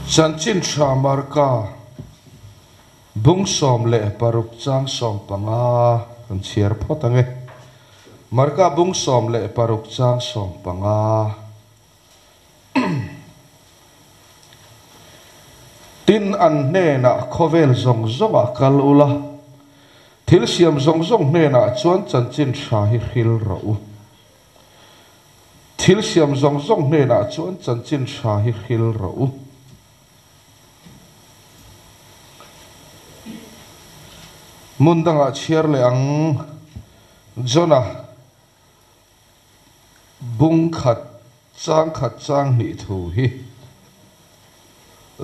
Chanchin Tha Marka bung 16 chang 15 kan chhiar phawt ang e. Marka bung 16 chang 15. Tin, an hnenah khawvel zawng zawngah kal ula, thil siam zawng zawng hnenah chuan chanchin tha hi hril rawh u. Thil siam zawng zawng hnenah chuan chanchin tha hi hril rawh u. Hmun dangah chhiar leh ang, Jona. Bung khat chang khat chang hnih thu hi.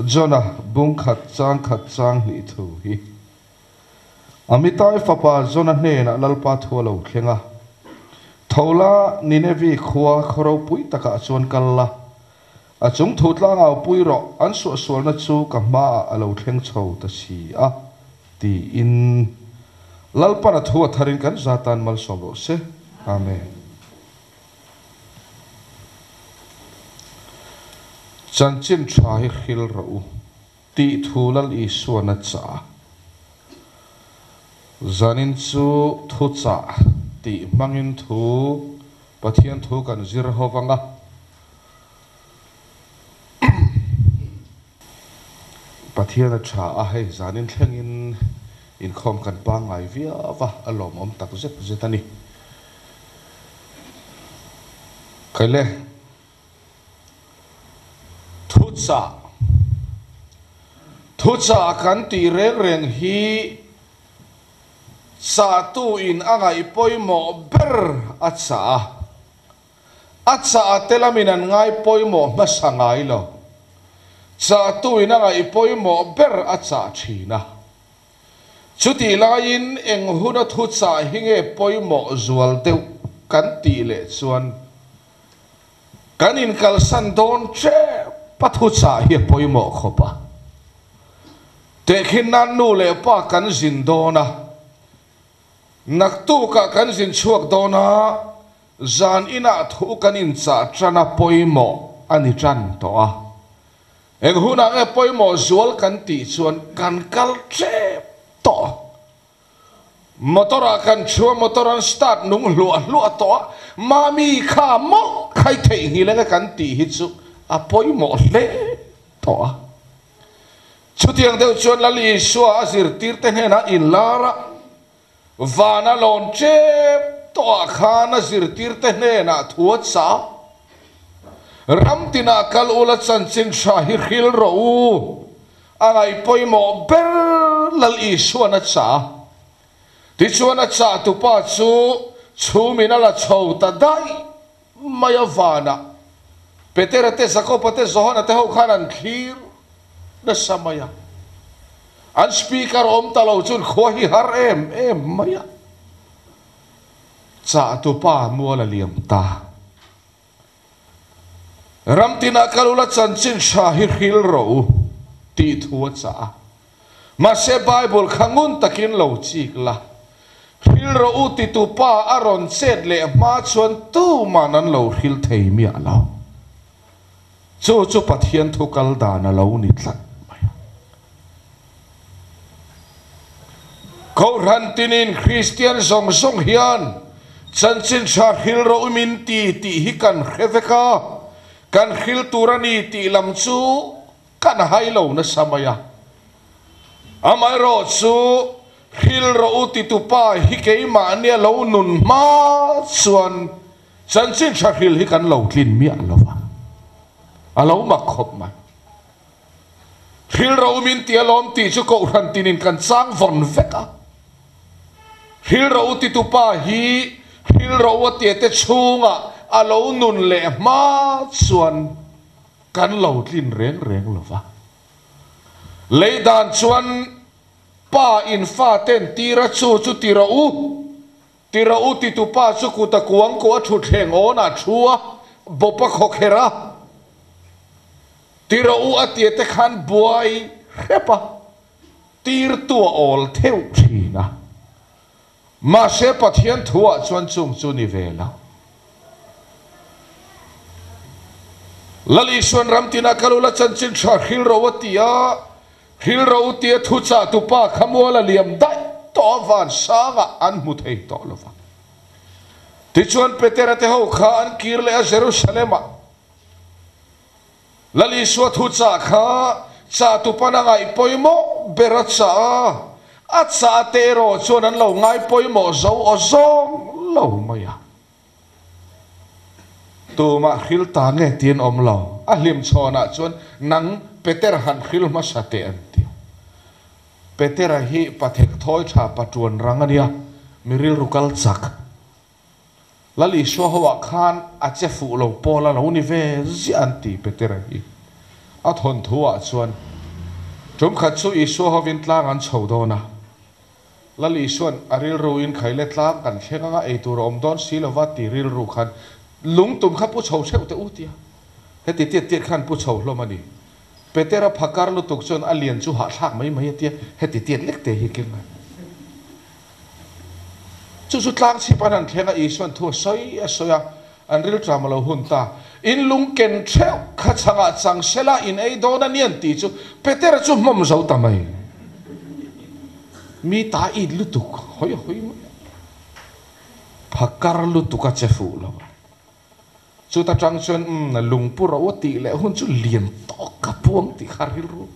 Jona bung khat chang khat chang hnih thu hi. Amitai fapa Jona hnenah Lalpa thu a lo thleng a, Tho la, Ninevi khua khaw ropui takah chuan kal la, a chung thu tlangau pui rawh, an suahsualna chu ka hmaah a lo thleng chho ta si a, tiin Lalpan a thu a tharin kan za tan malsawm rawh se. Amen. Chanchin tha hi hril rawh u tih thu Lal Isuan a chah a. Zanin chu thuchah tih hmangin thu Pathian thu kan zir ho vang a. Pathian a tha a, hei zanin thlengin inkhawm kan pangngai viau a, a lawmawm tak zet zet a ni. Khaile, thuchah, thuchah kan tih reng reng hi chahtu in a ngaih pawimawh ber a chah a. A chah te lamin an ngai pawimawh hmasa ngai lo. Chahtuin a ngaih pawimawh ber a chah thin a. Chutih laiin eng huna thu chah hi nge pawimawh zual deuh kan tih leh chuan kan inkalsan dawn tep a thu chah hi a pawimawh khawp a. Tehkhin nan nu leh pa kan zin dawn a, naktukah kan zin chhuak dawn a, Zan inah thu kan inchah tan a pawimawh a ni tan tawh a. Eng hunah nge pawimawh zual kan tih chuan kan kal tep tawh. Motor ah kan thu a, motor an start nung hluah hluah tawh a, Mami kha mawlh khai theihnghilh enge kan tih hi chu a pawimawh hle tawh a. Chutiang deuh chuan Lal Isua a zirtirte hnenah inlar a. Vana lawn tep tawhah khan a zirtirte hnenah thu a chah. Ram tinah kal ula chanchin tha hi hril rawh u, a ngaih pawimawh ber Lal Isuan a chah. Tichuan a chah tupa chu chhumin a la chho ta daih mai a vanah Petera te, Jakoba te, Johana te ho khan an thlir nasa mai a. An speaker awm ta lo chuan khua hi har em em mai a. Chahtupa mual a liam ta. Ram tinah kal ula chanchin tha hi hril rawh u tih thu a chah a. Mahse Bible kha ngun takin lo chik la. Hril rawh u titu pa a rawn chet leh hma chuan tuman an lo hril thei miah lo. Chu chu Pathian thu kal dan a lo ni tlat mai a. Kohhran tinin Kristian zawng zawng hian chanchin tha hril rawh u min ti tih hi kan hre vek a, kan hril tur a ni tih lam chu kan hai lo nasa mai a. Amaherawhchu hril rawh u titupa hi keimahnia lo nun hma chuan Chanchin tha hril hi kan lo tlin miah lo va, a lo mak khawp mai. Hril ro min ti alawm tih chu Kohhran tinin kan chang vawn vek a. Hril ro titupa hi hril ro a tiate chhungah a lo nun leh hma chuan kan lo tlin reng reng lo va. Lei dan chuan pa in faten tira chu chu ti rawh u. Ti rawh u titu pa chu kut a kuang ko a thutthleng awn ah thu a, bawp a khaw kher a. Ti rawh u a tia te khan buai hrep a, tirtu a awl theuh thin a. Mahse Pathian thu ah chuan chung chu ni ve lo. Lal Isuan ram tinah kal ula chanchin tha hril ro a ti a, hril ro tia thu chah tu pa kha mual a liam daih tawh a van sangah an hmu thei tawh lo va. Tichuan Petera te ho kha an kir leh a Jerusalem-ah. Lal Isua thu chah kha chah tu pan a ngaih pawimawh ber a chah a, a chah te erawh chuan an lo ngai pawimawh zo aw zawng lo mai a. Tumah hril ta nge tiin awm lo. A hlim chhawnah chuan nang Peter han hril hmasa teh an ti. Petera hi pathek thawi tha patuan rang a nia, mi rilru kal chak. Lal Isua hoah khan a che fuh lo pawl a lo ni ve ziah an ti Petera hi. A thawnthu ah chuan tum khat chu Isua hovin tlang an chho dawn a. Lal Isua'n a rilru in khaile tlang kan thleng anga ei tur a awm dawn si lova ti rilru khan lung tum kha pu chho theuh teh u tia heti tiat tiat khan pu chho hlawm a ni. Petera phakar lutuk chuan a lian chu hahthlak mai mai a tia heti tiat lek te hi keng a. Chu chu tlang chhip an han thleng a Isua'n thu a sawi a sawi a, an rilṭam a lo hun ta. In lung ken theuh kha chhangah chang sela in ei dawn a nian tih chu Petera chu hmawm zo ta mai. Mi ta it lutuk hawi hawi mai a, phakar lutuk a che fuh lo a. Chuta tang chuan umm lungpu ro a tih leh hun chu lian tawk ka puang tih kha rilru.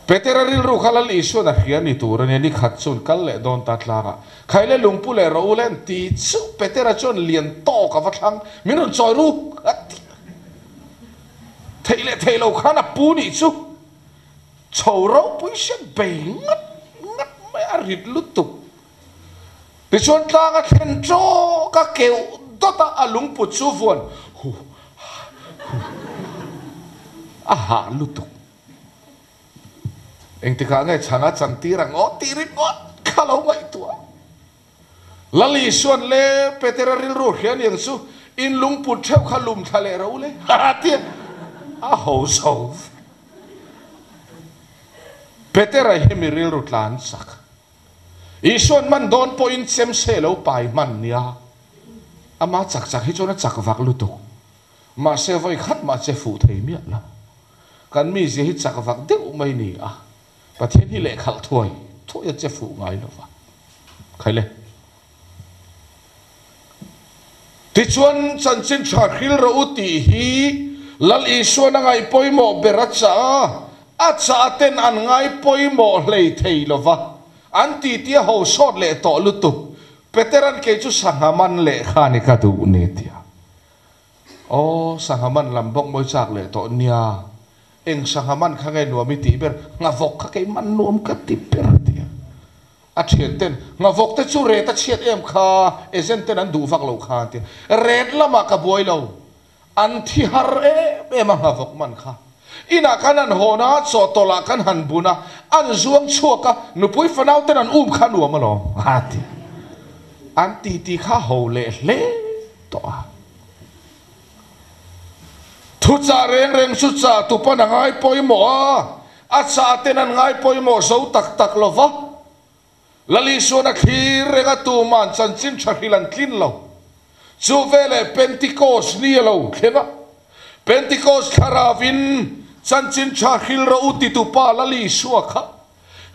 Petera rilru kha Lal Isuan a hria ni tur a nia, ni khat chuan kal leh dawn ta tlangah khai le lungpu leh ro le an ti chu Petera chuan lian tawk a va thlang, min rawn chawi ru a ti theih leh theih lo khan a pu nih chu chho ropui sia bei ngat ngat mai a rit lutuk. Tichuan tlang a thlen tawk a keuh dawt a, a lungput chu vuan hu ha hu a hah lutuk. Engtikah nge chhanga chantir ang aw tih ringawt kha lo ngaihtuah. Lal Isuan le Petera rilru hria niang chu in lungput theuh kha lum thla leh ro le ha tia a ho zo vek. Petera hi mi rilru tlan chak. Isuan man dawn pawhin chem se lo pai hman nia. Ama chak chak hi chuan a chak vak lutuk. Mahse vawi khat mah che fuh thei miah lo. Kan mizia hi chak vak deuh mai ni a, Pathian hi lehkhalh thuai thuai a che fuh ngai lo va. Khaile. Tichuan chanchin tha hril rawh u tih hi Lal Isuan a ngaih pawimawh ber a chah a, a chah ten an ngai pawimawh hlei thei lo va, an titi a ho sawt leh tawh lutuk. Petera'n kei chu sangha man leh kha ni ka duh ni tia. Aw, sangha man lam bawk mawi chak leh tawh nia. Eng sangha man kha nge nuam i tih ber? Nghavawk kha kei man nuam ka ti ber tia. A thian ten, Nghavawk te chu ret a chhiat em kha, agent ten an duh vak lo kha an tia. Ret lamah ka buai lo. An thi har em em a nghavawk man kha. Inah kan han hawn a, chawhtawlh ah kan han bun a, an zuang chhuak a, nupui fanau ten an um kha nuam alawm a ti. An titi kha ho leh hle tawh a. Thuchah reng reng chu chah tu pawn a ngai pawimawh a, a chah ten an ngai pawimawh zo tak tak lo va. Lalisuan a thlir reng a tuman chanchin tha hril an tlin lo. Chu veleh Pentikos ni a lo thleng a, Pentikos thlaravin chanchin tha hril rawh u titu pa Lalisua kha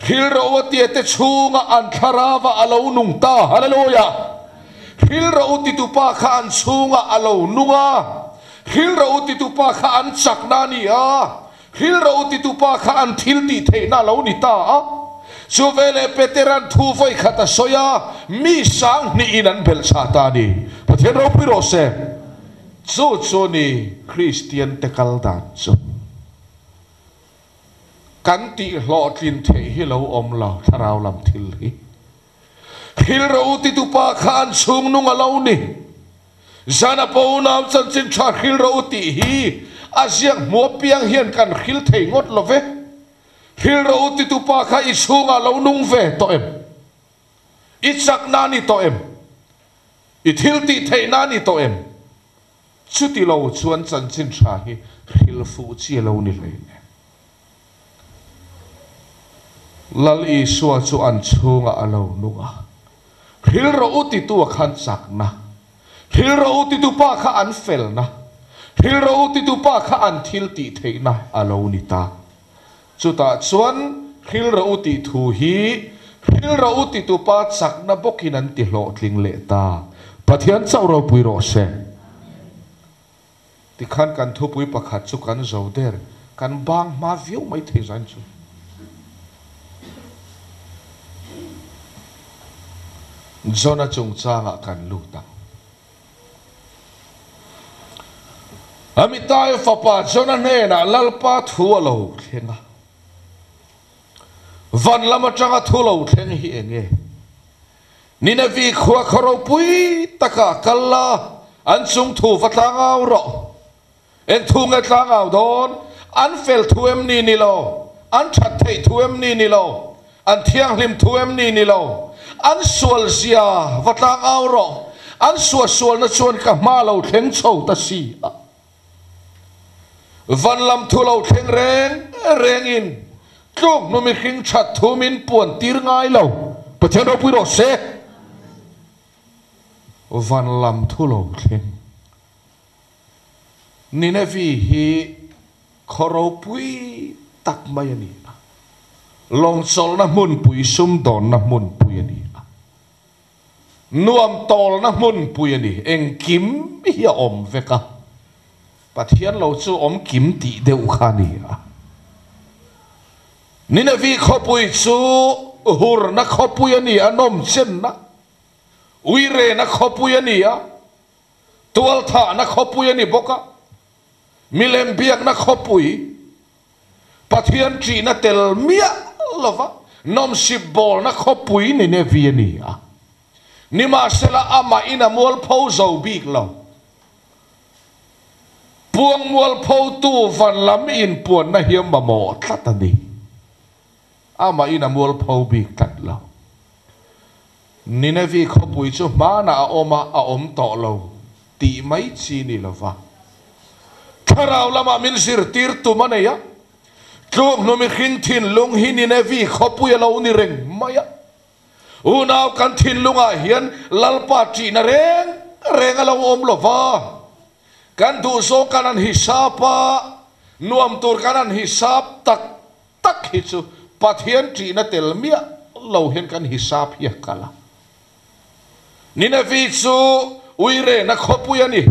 Hril rawh u a tia te chhunga an thlarava a lo nung ta. Hallelujah! Hril rawh u titu pa kha an chhunga a lo nung a. Hril rawh u titu pa kha an chakna a ni a. Hril rawh u titu pa kha an thil tih theihna a lo ni ta a. Chu veleh Petera'n thu vawi khat a sawi a, mi sanghnihin an belh chah ta a ni. Pathian ropui rawh se. Chu chu ni Kristian te kal dan chu. Kan tih hlawhtlin theih hi lo awm lo thlarau lam thil hi. Hril rawh u titu pa kha an chhung nung a lo ni. Zana pawh unau chanchin tha hril rawh u tih hi a ziak hmu apiang hian kan hril thei ngawt lo ve. Hril rawh u titu pa kha i chhungah lo nung ve tawh em? I chakna a ni tawh em? I thil tih theihna a ni tawh em? Chuti lo chuan chanchin tha hi hril fuh chi a lo ni hle nen. Lal Isua chu an chhungah a lo nung a, Hril rawh u titu a khan chakna, hril rawh u titu pa kha an felna, Hril rawh u titu pa kha an thil tih theihna a lo ni ta. Chutah chuan hril rawh u tih thu hi hril rawh u titu pa chakna bawkin an ti hlawhtling leh ta. Pathian chauh ropui rawh se. Tikhan kan thupui pakhat chu kan zo der, kan bang hma viau mai thei zain chu. Jona chungchangah kan lut ang. Amitai fapa Jona hnenah Lalpa thu a lo thleng a. Van lam atanga thu lo thleng hi eng nge? Ninevi khua khaw ropui takah kal la, an chung thu va tlangau rawh. Eng thu nge tlangau dawn? An fel thu em ni ni lo? An that theih thu em ni ni lo? An thianghlim thu em ni ni lo? An sual zia va tlangau rawh. An suahsualna chuan ka hma lo thleng chho ta si a. Van lam thu lo thleng reng rengin tluk hnu mihring that thu min puan tir ngai lo. Pathian ropui rawh se. Van lam thu lo thleng. Ninevi hi khaw ropui tak mai a ni a, lawngchawlhna hmunpui, sumdawnna hmunpui a ni a, nuam tawlna hmunpui a ni. Engkim hi a awm vek a, Pathian lo chu awm kim tih deuh kha a ni a. Ninevi khawpui chu hurna khawpui a ni a, nawmchenna, uirena khawpui a ni a. Tualthahna khawpui a ni bawk a, milem biakna khawpui, Pathian ṭihna tel miah lova nawmsip bawlna khawpui Ninevi a ni a. Nimahsela amah in a mualpho zo bik lo. Puang mualphotu van lam inpuanna hi a mamawh tlat a ni. Amah in a mualpho bik tlat lo. Ninevi khawpui chu hmanah a awm a, a awm tawh lo tih mai chi ni lova. Thlarau lamah min zirtir tum a nei a, tluk hnu mihring thinlung hi Ninevi khawpui a lo ni reng mai a. Unau kan thinlungah hian Lalpa ṭihna reng reng a lo awm lova, kan duhzawng kan han hisap a, nuam tur kan han hisap tak tak hi chu Pathian ṭihna tel miah lo hian kan hisap hi a kal a. Ninevi chu uirehna khawpui a ni.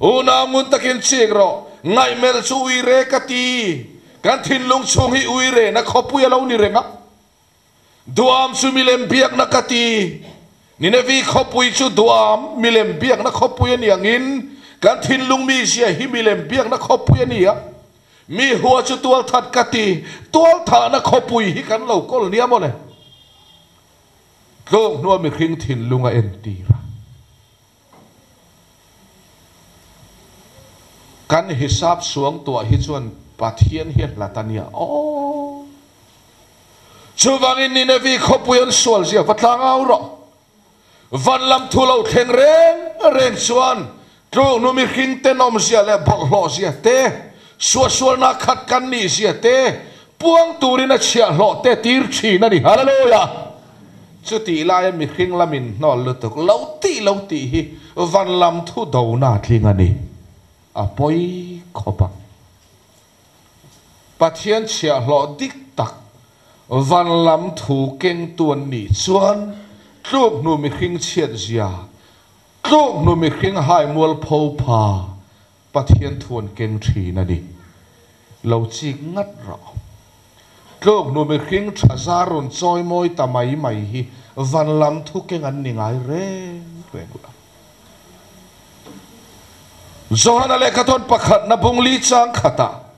Unau ngun takin chik rawh, ngaihmelh chu uire ka ti. Kan thinlung chhung hi uirehna khawpui a lo ni reng a. Duam chu milem biakna ka ti. Ninevi khawpui chu duam milem biakna khawpui a ni angin kan thinlung mizia hi milem biakna khawpui a ni a. Mi hua chu tualthat ka ti. Tualthahna khawpui hi kan lo kawl nia mawle. Tlawng hnua mihring thinlung a entir a. Kan hisap suangtuah hi chuan Pathian hi a hlat a nia aw. Chuvangin Ninevi khawpui an sual zia va tlang au rawh. Van lam thu lo thleng reng reng chuan tluk hnu mihring tenawm zia leh bawlhhlawh zia te, suahsualna khat kan nih zia te puang turin a chhiahhlawh te tir thin a ni. Hallelujah! Chutih laia mihring lamin hnawl lutuk lo tih lo tih hi van lam thu dona tling a ni. A pawi khawp ang. Pathian chhiahhlawh dik tak van lam thu kengtu an nih chuan tluk hnu mihring chhiat zia, tluk hnu mihring hai mualpho pha Pathian thu an keng thin a ni. Lo chik ngat rawh. Tluk hnu mihring tha zar rawn chawi mawi ta mai mai hi van lam thu keng an ni ngai reng reng lo. Johana lehkhathawn pakhatna bungli chang khatah,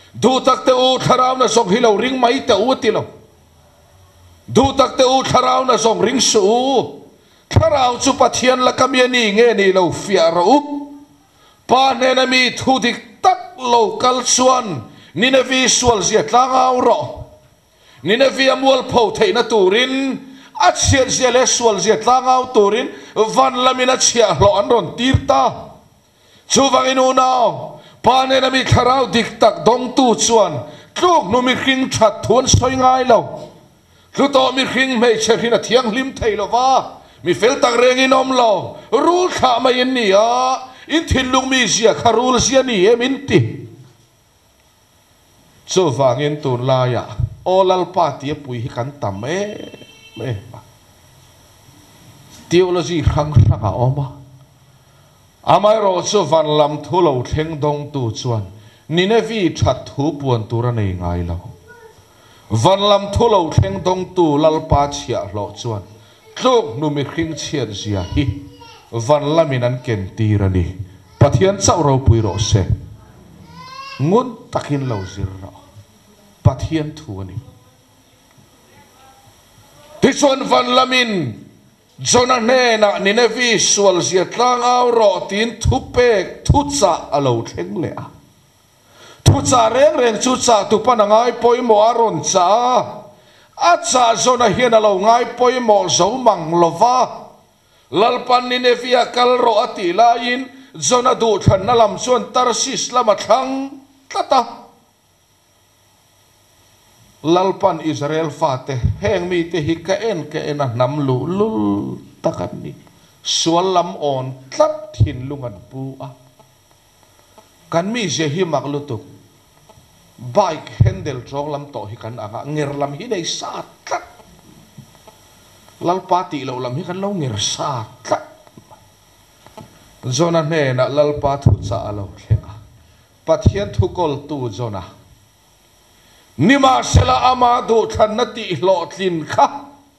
Duhtak te u, thlarauna zawng hi lo ring mai teh u a ti lo. Duhtak te u, thlarauna zawng ring suh u. Thlarau chu Pathian laka mi a ni nge ni lo fiah rawh u. Pa hnena mi thu dik tak lo kal chuan Ninevi sualzia tlangau rawh. Ninevi a mualpho theihna turin a chhiatzia leh sualzia tlangau turin van lamin a chhiahhlawh an rawn tir ta. Chuvangin unau, Pa nena mi thlarau dik tak dawngtu chuan tluk hnu mihring that thu an sawi ngai lo. Tlu tawh mihring hmeichhe hrin a thianghlim thei lo va, mi fel tak rengin awm lo, rul thlah mai in ni a. In thinlung mizia kha rul zia ni em in ti. Chuvangin tunlaiah Aw Lalpa tia pui hi kan tam em em a. Theology hrang hrang a awm a. Amaherawhchu van lam thu lo thleng dawngtu chuan Ninevi that thu puan tur a nei ngai lo. Van lam thu lo thleng dawngtu Lalpa chhiahhlawh chuan tluk hnu mihring chhiat zia hi van lamin an ken tir a ni. Pathian chauh ropui rawh se. Ngun takin lo zir rawh. Pathian thu a ni. Tichuan van lamin Jona hnenah Ninevi sual zia tlang au rawh tiin thupek thuchah a lo thleng leh a. Thuchah reng reng chu chah tu pan a ngai pawimawh a rawn chah a, a chah Jona hian a lo ngai pawimawh zo mang lo va. Lalpan Ninevia kal rawh a tih laiin Jona duhthlanna lam chuan Tarsis lam a thlang tlat a. Lalpan Israel fate, heng mite hi ka en ka en a hnam luh lul tak an ni. Sual lam awn tlat thinlung an pu a. Kan mizia hi mak lutuk. Bike handle tawng lam tawh hi kan ang a, nger lam hi nei sa tlat. Lalpa tih loh lam hi kan lo nger sa tlat. Jona hnenah Lalpa thuchah a lo thleng a. Pathian thukawltu Jona, Nimahsela ama duhthlanna tihhlawhtlin kha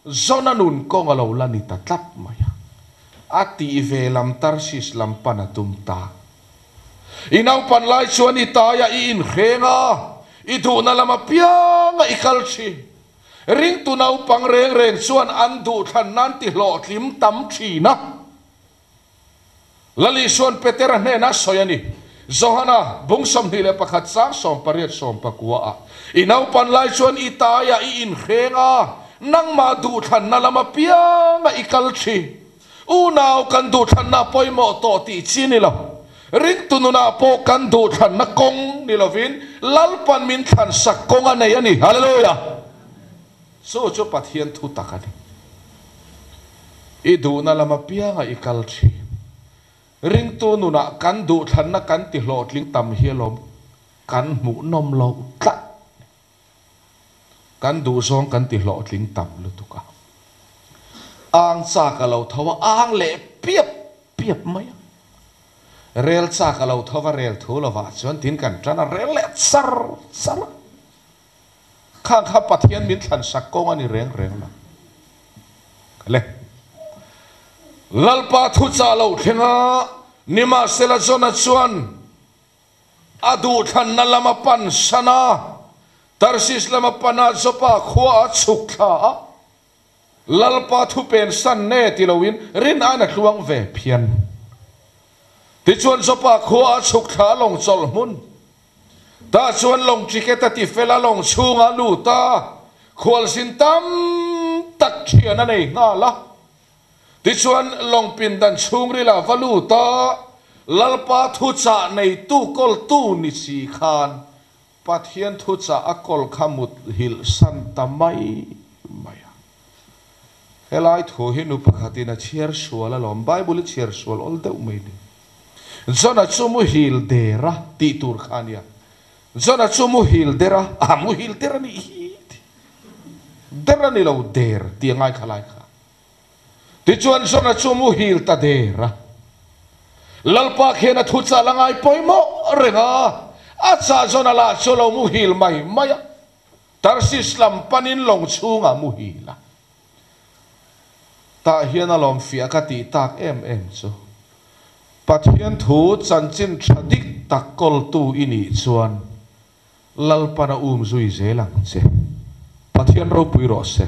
Jona nun kawng a lo la ni ta tlat mai a, a tih ve lam Tarsis lam pan a tum ta. I naupan lai chuan i taiah i inhreng a, i duhna lam apianga i kal thin. Ringtu naupang reng reng chuan an duhthlan nan tihlawhtlim tam thin a. Lal Isua'n Petera hnenah a sawi a ni, Johana, bung 21 chang 18 19 ah, I naupan lai chuan i taiah i inhreng a, nangmah duhthlanna lam apianga i kal thin. Unau kan duhthlanna a pawimawh tawh tih chi ni lo. Ringtu nunah pawh kan duhthlanna kawng ni lovin Lalpan min thlansak kawng a nei a ni. Hallelujah! Chu chu Pathian thu tak a ni. I duhna lam apianga i kal thin. Ringtu nunah kan duhthlanna kan ti hlawhtling tam hi alawm kan hmuhnawm lo tlat. Kan duhzawng kan ti hlawhtling tam lutuk a. Ang chak a lo tho a, ang leh piap piap mai a. Rel chak a lo tho va, rel thu lovah chuan tin kan tan a, rel leh char char a. Khang kha Pathian min thlansak kawng a ni reng reng lo. Le. Lalpa thuchah lo thleng a, nimahsela Jona chuan a duhthlanna lam a pan san a, Tarsis lam a pan a, Joppa khua a chhuk thla a. Lalpa thupen san ne ti loin rin aiin a tluang ve phian. Tichuan Joppa khua a chhuk thla a lawng chawlh hmun. Tah chuan lawng ticket a ti fel a lawng chhungah lut a, khualzin tam tak thian a nei nghal a. Tichuan lawng pindan chhungrilah va lut a, Lalpa thuchah neitu kawltu ni si khan Pathian thuchah a kawl kha mut hilh san ta mai mai a. Helai thu hi nu pakhatin a chhiar sual alawm, Bible i chhiar sual awl deuh mai ni. Jona chu muhil der a tih tur kha a nia. Jona chu muhil der a, a muhil der a nih hi ti. Der a ni lo, der tih a ngai kha lai kha. Tichuan Jona chu muhil ta der a. Lalpa khian a thuchah la ngai pawimawh reng a, a chah Jona lah chu a lo muhil mai mai a. Tarsis lam panin lawng chhungah muhil a. Tah hian a lawm fiah ka tih tak em em chu, Pathian thu chanchin tha dik tak kawltu i nih chuan Lalpan a um zui zel ang che. Pathian ropui rawh se.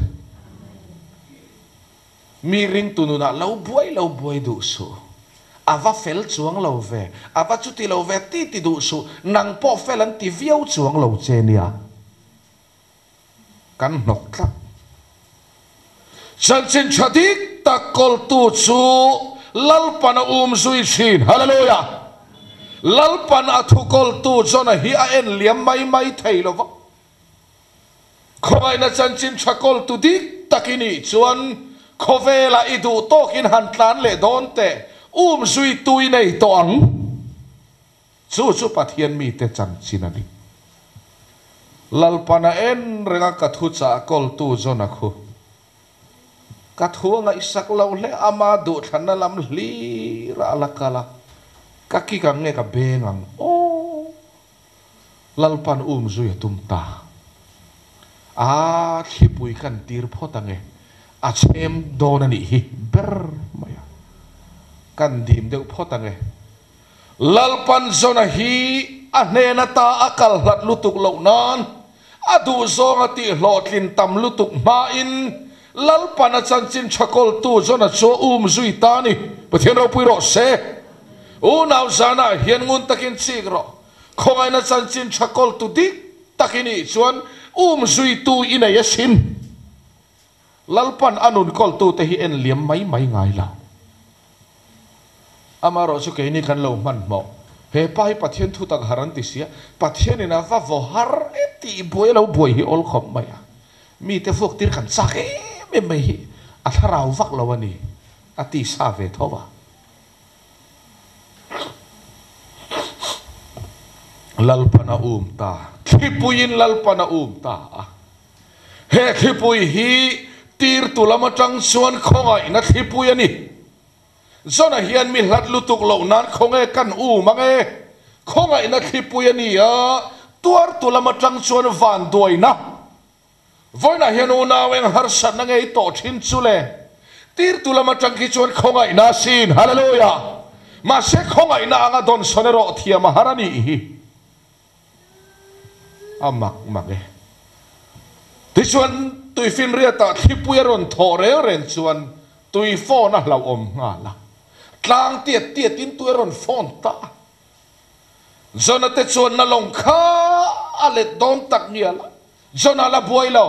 Mi ringtu nunah lo buai lo buai duh suh. A va fel chuang lo ve, a va chuti lo ve ti ti duh suh, nang pawh fel an ti viau chuang lo che nia. Kan hnawk tlat. Chanchin tha dik tak kawltu chu Lalpan a um zui thin. Hallelujah! Lalpan a thu kawltu Jonah hi a en liam mai mai thei lo va. Khawngaihna chanchin tha kawltu dik tak i nih chuan khawvelah i duh tawkin han tlan leh dawn teh, um zuitu i nei tawh ang. Chu chu Pathian mite chanchin a ni. Lalpan a en reng a ka thuchah kawltu Jona khu. Ka thu a ngaihsak lo hle, ama duhthlanna lam hlir ah a la kal a, ka kik ang nge ka beng ang aw. Lalpan um zui a tum ta. A thlipui kan tir phawt ang e, a chhem dawn a nih hi ber mai a. Kan dim deuh phawt ang e. Lalpan Jona hi a hnen ata a kal hlat lutuk loh nan a duhzawng a tihhlawhtlin tam lutuk hmain Lalpan a chanchin tha kawltu Jona chu a um zui ta a ni. Pathian ropui rawh se. Unau zanah hian ngun takin chik rawh. Khawngaihna chanchin tha kawltu dik tak i nih chuan um zuitu i nei asin. Lalpan a nun kawltute hi en liam mai mai ngai lo. Amaherawh chu keini kan lo hmanhmawh. He pa hi Pathian thu tak har an ti sia, Pathianin a va vaw har e tih buai a lo buai hi awl khawp mai a. Mite vuak tir kan chak em em mai hi a thlarau vak lo a ni, a ti sa ve tho a. Lalpan a um ta, thlipuiin Lalpan a um ta a. He thlipui hi tirtu lam atang chuan khawngaihna thlipui a ni. Jona hian mi hlat lutuk loh nan khawnge kan um ang e. Khawngaihna thlipui a ni a, tuartu lam atang chuan vanduaina. Vawiinah hian unau eng harsatna ngei tawh thin chu le? Tirtu lam atang khi chuan khawngaihna a sin. Hallelujah! Mahse khawngaihna anga dawnsawn erawh thiam a har a nih hi. A mak mak e. Tichuan tuifinriatah thlipui a rawn thawh reng reng chuan tui phone a hlauhawm nghal a. Tlang tiat tiatin tui a rawn phone ta a. Jona te chuan na lawng kha a let dawn tak ngial a. Jona la buai lo.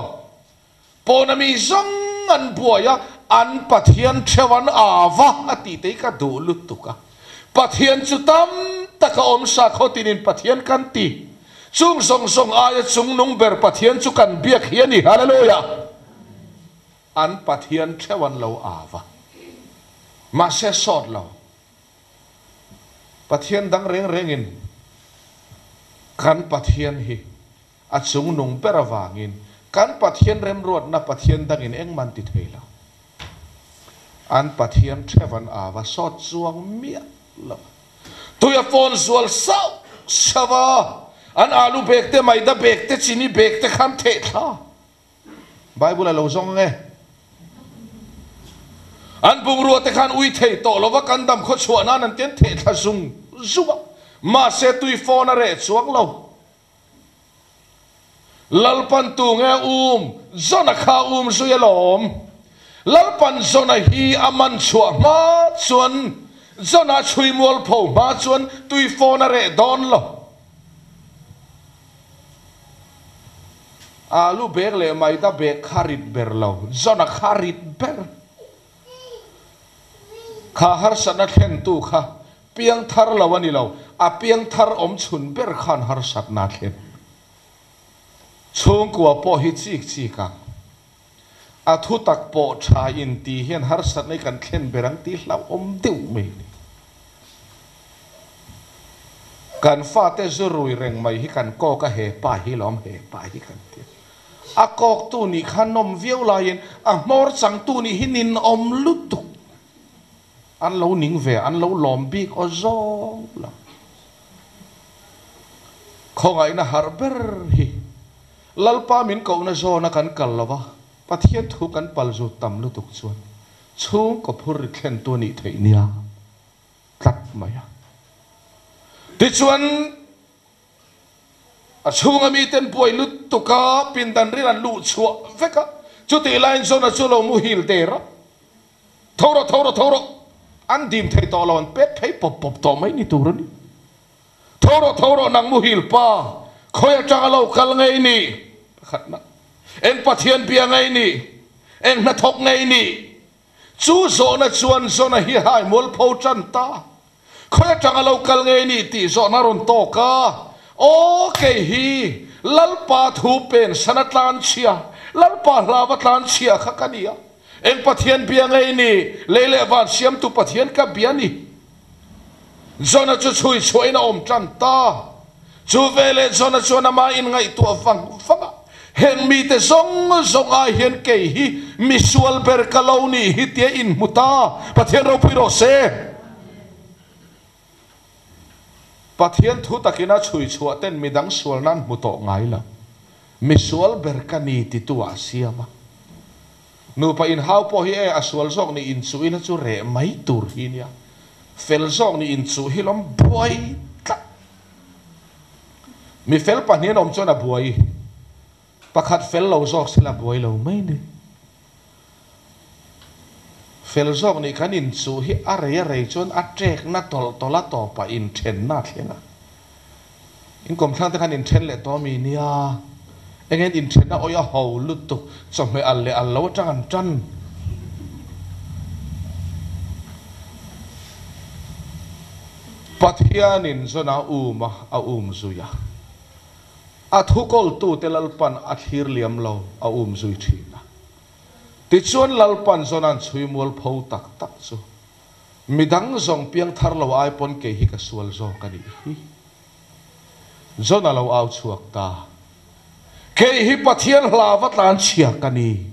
Pawna mi zawng an buai a, an Pathian theuh an av a, a tih te hi ka duh lutuk a. Pathian chu tam tak a awm sa khaw tinin Pathian kan ti. Chung zawng zawng aia chungnung ber Pathian chu kan biak hi a ni. Hallelujah! An Pathian theuh an lo av a. Mahse sawt lo. Pathian dang reng rengin kan Pathian hi A chungnung ber avangin kan Pathian remruatna Pathian dangin engmah an ti thei lo. An Pathian Thevan ava sawt chuang miah lo. Tui a fawn zual sauh sauh a, an alu bag te, maida bag te, chini bag te khan theh thla. Bible a lo zawng ang e. An bungrua te khan ui thei tawh lova kan dam khaw chhuah nan an ti an theh thla zung zung a, mahse tui fawn a reh chuang lo. Lalpan tu nge um Jona kha um zui alawm. Lalpan Jona hi a man chhuah hma chuan Jona chhui mualpho hma chuan tui fawn a reh dawn lo. Alu bag leh maida bag kha rit ber lo, Jona kha rit ber. Kha harsatna thlentu kha Piangthar lo a ni lo, a piangthar awm chhun ber khan harsatna a thlen. Chhungkua pawh hi chik chik ang. A thu tak pawh tha in ti hian harsatna hi kan thlen ber ang tih hlauhawm deuh mai a ni. Kan fate zu rui reng mai hi kan kawk a, he pa hi lawm, he pa hi kan ti a. A kawktu nih kha nawm viau laiin a hmawr changtu nih hi ninawm lutuk. An lo ning ve, an lo lawm bik aw zawng lo. Khawngaihna harh ber hi Lalpa min kohna zawna kan kal lo va, Pathian thu kan pal zut tam lutuk chuan chhungkaw phur ri thlentu a nih theih nia tlat mai a. Tichuan, A chhunga miten buai lutuk a, pindan ril an luh chhuah vek a, chutih laiin Jona chu lo muhil der a. Tho rawh, tho rawh, tho rawh! An dim thei tawh lo, an pet phei pawp pawp tawh mai ni tur a ni. Tho rawh, tho rawh, nang muhil pa, khawi atanga lo kal ngei ni? Pakhatna, Eng Pathian bia ngei ni? Eng hnathawk ngei ni? Chu zawhna chuan Jona hi hai mualpho tan ta. Khawi atanga lo kal ngei ni tih zawhna rawn tawk a, Aw kei hi Lalpa thu pen san a tlan chhia, Lalpa hlau a tlan chhia kha ka ni a. Eng Pathian bia ngei ni, lei leh van siamtu Pathian ka bia ni. Jona chu chhui chhuahin a awm tan ta. Chu veleh Jona chuan amah inngaihtuah vang vang a, Heng mite zawng zawng ai hian kei hi misual ber ka lo nih hi tia inhmu ta. Pathian ropui rawh se. Pathian thu takin a chhui chhuah ten midang sual nan hmu tawh ngai lo. Misual ber ka ni titu ah a siam a. Nupa inhau pawh hi e a sual zawk nih inchuh ila chu reh mai tur hi nia. Fel zawk nih inchuh hi lawm buai tlat. Mi fel pahnihin awm chuan a buai. Pakhat fel lo zawk sela buai lo mai ni. Fel zawk nih kan inchuh hi a rei a rei chuan a ṭekna tawlh tawlh a tawpah inthenna a thleng a. Inkawmthlang te khan inthen leh tawh ami nia. Eng en inthenna awih a ho lutuk chawhmeh al leh al lo atang an tan. Pathianin zawn a um a, a um zui a. A thukawltute Lalpan a thlir liam lo, a um zui thin a. Tichuan Lalpan Jona'n chhui mualpho tak tak chu, Midang zawng piangthar lo ai pawn kei hi ka sual zawk a nih hi. Jona lo au chhuak ta. Kei hi Pathian hlava tlan chhia ka ni.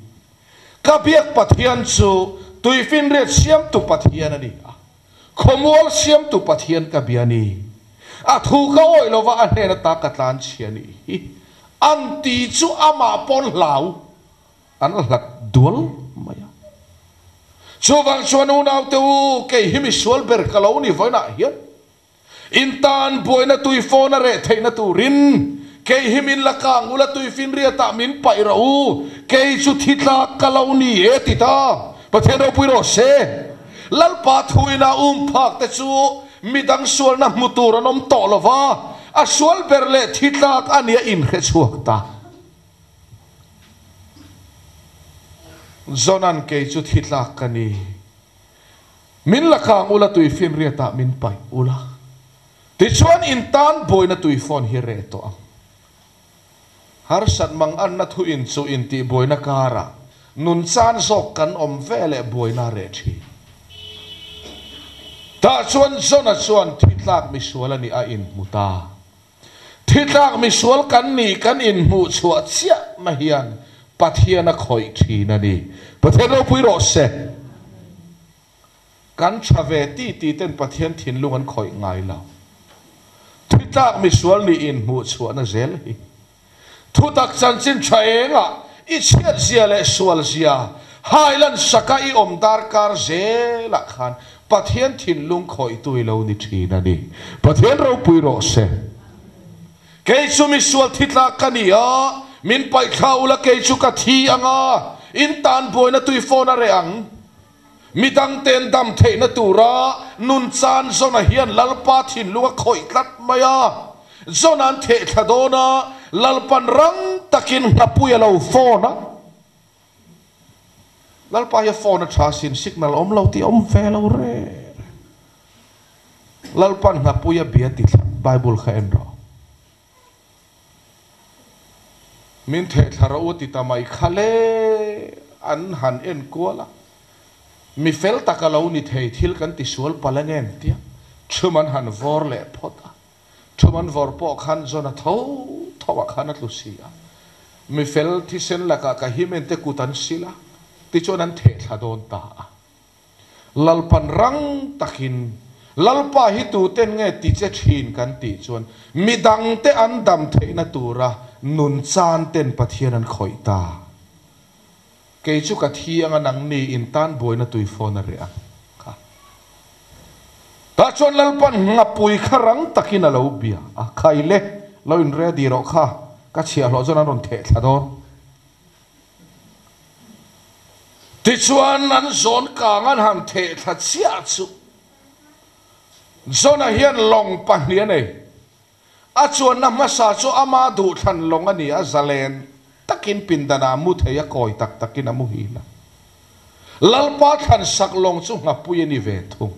Ka biak Pathian chu tuifinriat siamtu Pathian a ni a. Khawmual siamtu Pathian ka bia ni. A thu ka awih lova a hnen ata ka tlan chhia nih hi. An ti chu amah pawn hlau an hlat dual mai a. Chuvang chuan unaute u, kei hi misual ber ka lo ni vawiinah hian in tan buaina tuifawn a reh theihna turin kei hi min la kang ula tuifinriatah min paih rawh u, kei chu thi tlak ka lo ni e ti ta. Pathian ropui rawh se. Lalpa thuina um phak te chu midang sualna hmu tur an awm tawh lo va, a sual ber leh thi tlak a nia inhre chhuak ta. Jona'n kei chu thi tlak ka ni. Min la kang ula tuifinriatah min paih ula. Tichuan in tan buaina tuifawn hi reh tawh ang. Harsat mang anna thu in chu intih buaina karah nun chan zawk kan awm ve leh buaina a reh thin. Tah chuan Jona chuan thi tlak misual a nih a inhmu ta. Thi tlak misual kan nih kan inhmuh chhuah chiah na hian Pathian a khawih thin a ni. Pathian ropui rawh se. Kan tha ve ti ti ten Pathian thinlung an khawih ngai lo. Thi tlak misual nih inhmuh chhuahna zel hi. Thutak chanchin tha engah i chhiat zia leh sual zia hailan saka i awm darkar zelah khan Pathian thinlung khawihtu i lo ni thin a ni. Pathian ropui rawh se. Kei chu misual thi tlak ka ni a, min paihthla ula kei chu ka thi ang a, in tan buaina tui phone a reh ang. Mi dang ten dam theihna tura nun chan Jona hian Lalpa thinlung a khawih tlat mai a. Jona an theh thla dawn a, Lalpan rang takin nghapui a lo phone a. Lalpa hi a phone a tha sin, signal awm lo tih a awm ve lo reng reng. Lalpan nghapui a bia ti tlat, Bible kha en rawh. Min thehthla rawh u ti ta mai kha le an han en kual a, mi fel tak a lo ni thei thil kan ti sual palh ang em tia thum an han vawr leh phawt a, thum an vawr pawh khan Jona tho tho ah khan a tlu si a, mi fel thisen lakah ka him en te kut an sil a tichuan an thehthla dawn ta a. Lalpan rang takin, Lalpa hi tuten nge ti che thin kan tih chuan midangte an dam theihna tura nun chan ten Pathian an khawih ta. Kei chu ka thi anga nangni in tan buaina tui fawn a reh ang kha. Tah chuan Lalpan nghapui kha rang takin a lo bia a, Khai le, lo in ready rawh kha, ka chhiahhlawh chuan an rawn theh thla dawn. Tichuan, an zawn kang an han theh thla chiah chu Jona hian lawng pahnih a nei. A chuanna hmasa chu ama duhthlan lawng a ni a, zalen takin pindanah a mu thei a, kawi tak takin a muhil a. Lalpa thlansak lawng chu nghapui a ni ve thung.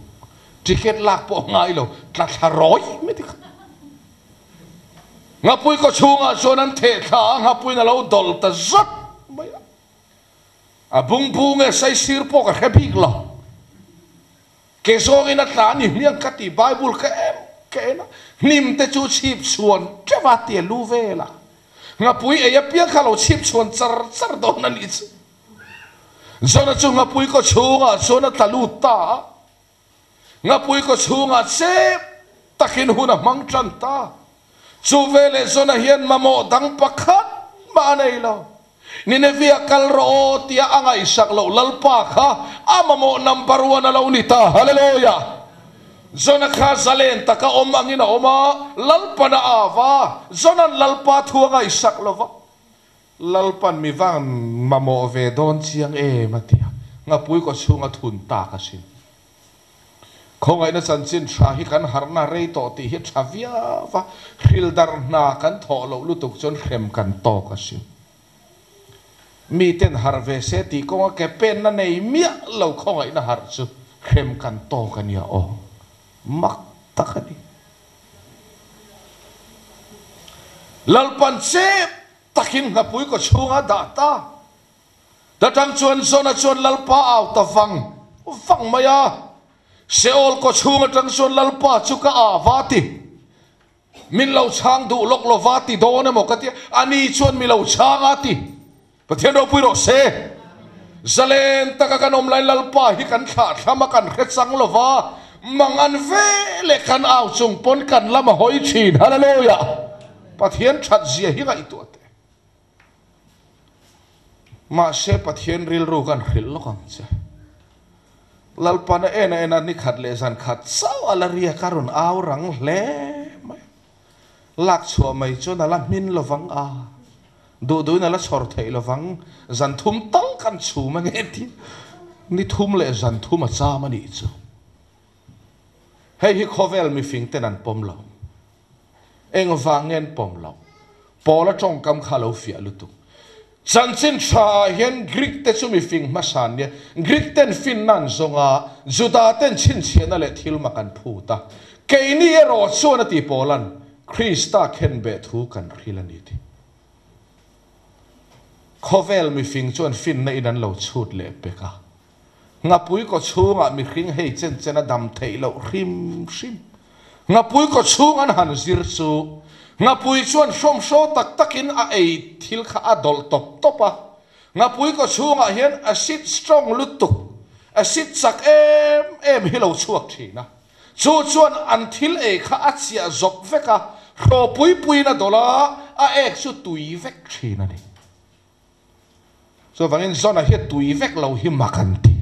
Ticket lak pawh ngai lo, tla thla rawi mai tikha. Nghapui kaw chhungah chuan an theh thla a, nghapuiin a lo dawlh ta zat mai a. A bungbu nge saisir pawh ka hre bik lo. Ke zawngin a tla a ni hmiang ka ti, Bible ka em ka en a, hnim te chu chhip chhuan teuh a ti a lu vel a, nghapui ei apiang kha lo chhip chhuan char char dawn a nih chu. Jona chu nghapui kaw chhungah chuan a tla lut ta a, nghapui kaw chhungah chep takin hun a hmang tan ta. Chu veleh Jona hian mamawh dang pakhat mah a nei lo. Nineveh kal rawh aw tia a ngaihsak loh Lalpa kha a mamawh number one a lo ni ta. Hallelujah! Jona kha zalen taka awm angin a awm a, Lalpan a av a, Jona'n Lalpa thu a ngaihsak lo va. Lalpan mi vang mamawh ve dawn chiang em a ti a, nghapui kaw chhunga thun tak asin. Khawngaihna chanchin tha hi kan harhna rei tawh tih hi tha viau a, hrildarh hna kan thawh loh lutuk chuan hrem kan tawk asin. Miten harh ve se tih kawnga ke penna nei miah lo khawngaihna harh chu hrem kan tawk a nia aw. Mak tak a ni. Lalpan chep takin nghapui kaw chhunga dah ta. Ta tang chuan Jona chuan Lalpa au ta vang vang mai a, Seol kaw chhung atang chuan Lalpa chu ka ah va ti, min lo chhang duh lawk lo va ti dawn emaw ka ti a, ani chuan mi lo chhang a ti. Pathian ropui rawh se. Zalen taka kan awm lai Lalpa hi kan thlah thlam a, kan hre chang lo va, mang an ve leh kan au chung pawn kan lam a hawi thin. Hallelujah! Pathian that zia hi ngaihtuah teh. Mahse Pathian rilru kan hrilh lawk ang che. Lalpana en a en a ni khat leh zan khat chauh a la riak a rawn au rang hle mai. Lak chhuah mai chuan a la hmin lovang a, duh duhin a la chhawr theih lovang, zan thum tal kan chhum a nge tih ni thum leh zan thum a cham a nih chu. Hei hi khawvel mifing ten an pawm lo. Engvang nge an pawm loh? Paula tawngkam kha a lo fiah lutuk. Chanchin tha ah hian Greek te chu mifing hmasa an nia. Greek ten finna an zawng a, Juda ten chhinchhiahna leh thil mak an phut a. Keini erawh chuan a ti Paula'n, Krista khenbeh thu kan hril a ni ti. Khawvel mifing chuan finna in an lo chhut leh pek a. Nghapui kaw chhungah mihring hei chen chen a dam theih loh hrim hrim. Nghapui kaw chhung an han zir chu Nghapui chuan hrawmhraw tak takin a ei thil kha a dawlh tawp tawp a. Nghapui kaw chhungah hian acid strong lutuk, acid chak em em hi lo chhuak thin a. Chu chuan an thil ei kha a chiah zawp vek a, hraw pui puiin a dawlh a, a ek chu tui vek thin a ni. Chuvangin Zona hi tui vek lo hi mak an ti.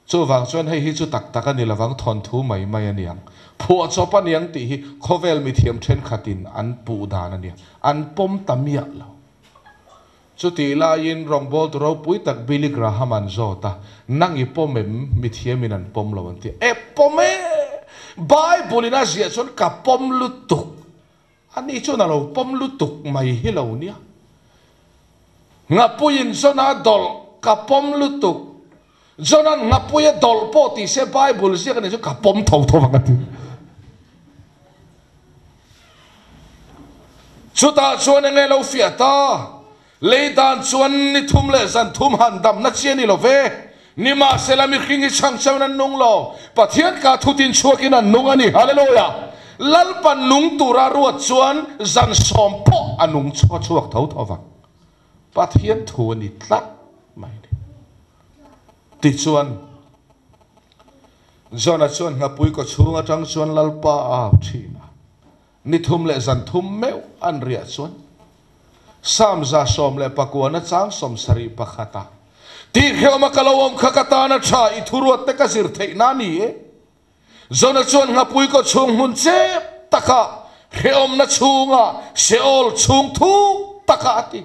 Chuvang chuan hei hi chu tak tak a ni lovang, thawnthu mai mai a niang. Phuahchawp a niang tih hi khawvel mithiam thenkhatin an puh dan a nia, an pawm ta miah lo. Chutih laiin rawngbawltu ropui tak Billy Graham an zawt a, Nang i pawm em? Mithiamin an pawm lo an ti. E pawm e! Bible-in a ziah chuan ka pawm lutuk. Ani chuan a lo pawm lutuk mai hi lo nia. Nghapuiin Jona dawlh ka pawm lutuk. Jona'n nghapuia dawlh pawh ti se Bible ziak a nih chu ka pawm tho tho vang a ti. Chutah chuan enge lo fiah ta? Lei dan chuan ni thum leh zan thum han damna chi a ni lo ve. Nimahsela mihring hi chhang chauhin an nung lo, Pathian ka thutin chhuakin an nung a ni. Hallelujah! Lalpan nung tura ruat chuan zan sawm pawh a nung chhuak tho tho vang. Pathian thu a ni tlat mai a ni. Tichuan, Jona chuan nghapui kaw chhung atang chuan Lalpa a au thin a. Ni thum leh zan thum meuh an riah chuan Psalm 119 chang 71 a Tihhrehawma ka lo awm kha ka tan a tha, i thuruat te ka zir theih na ni e. Jona chuan nghapui kaw chhung hmun chep taka hrehawmna chhunga Sheol chhung thuk taka a ti.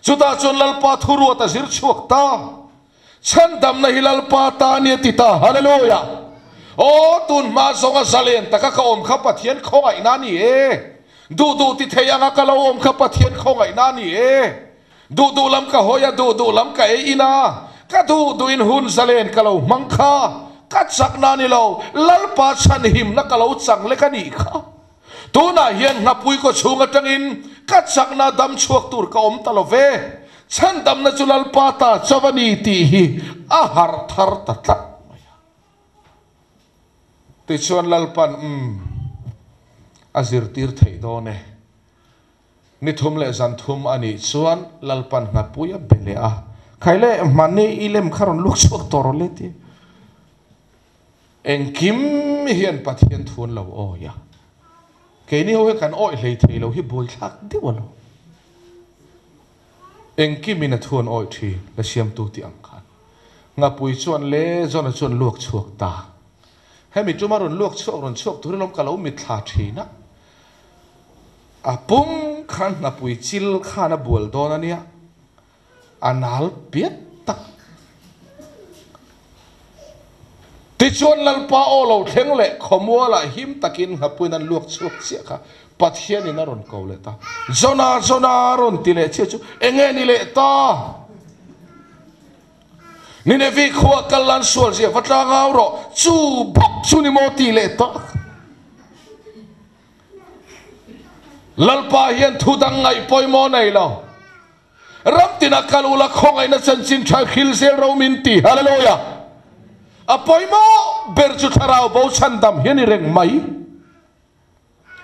Chutah chuan Lalpa thuruat a zir chhuak ta. Chhandamna hi Lalpa ta nia ti ta. Hallelujah! Aw, tun hma zawnga zalen taka ka awm kha Pathian khawngaihna a ni e. Duh duh ti thei anga ka lo awm kha Pathian khawngaihna a ni e. Duh duh lam ka hawi a, duh duh lam ka ei in a, ka duh duhin hun zalen ka lo hmang kha ka chakna a ni lo, Lalpa chhanhimna ka lo chang lek a nih kha. Tunah hian nghapui kaw chhung atangin ka chakna dam chhuak tur ka awm ta lo ve. Chhandamna chu Lalpa ta chauh a ni tih hi a harh thar ta tlat mai. Tichuan Lalpan, Umm, a zirtir theih dawn e. Ni thum leh zan thum a nih chuan Lalpan nghapui a be leh a, Khai le, hmani i lem kha rawn luk chhuak tawh rawh le ti. Engkim hian Pathian thu an lo awi a, keini ho hi kan awih hlei thei lo hi buaithlak deuh a lo. Engkimin a thu an awih thin, la siamtu tih ang khan. Nghapui chuan le Jona chuan luak chhuak ta. Hemi tuma rawn luak chhuak rawn chhuak tur hi lawm ka lo mitthla thin a. A pum khan hnapui chil khan a bual dawn a nia, a nal piat tak. Tichuan Lalpa aw lo thleng leh khawmualah him takin hnapuiin an luak chhuak chiah kha Pathianin a rawn ko leh ta. Jona, Jona a rawn ti leh chiah chu enge ni leh ta? Ninevi khua kal lan sual zia va tlang au rawh, chu bawk chu ni maw ti leh ta. Lalpa hian thu dang ngaih pawimawh nei lo. Ram tina kal ula khawngaihna chanchin tha hril zel ro min ti. Hallelujah! A pawimawh ber chu thlarau bo chhandam hi a ni reng mai.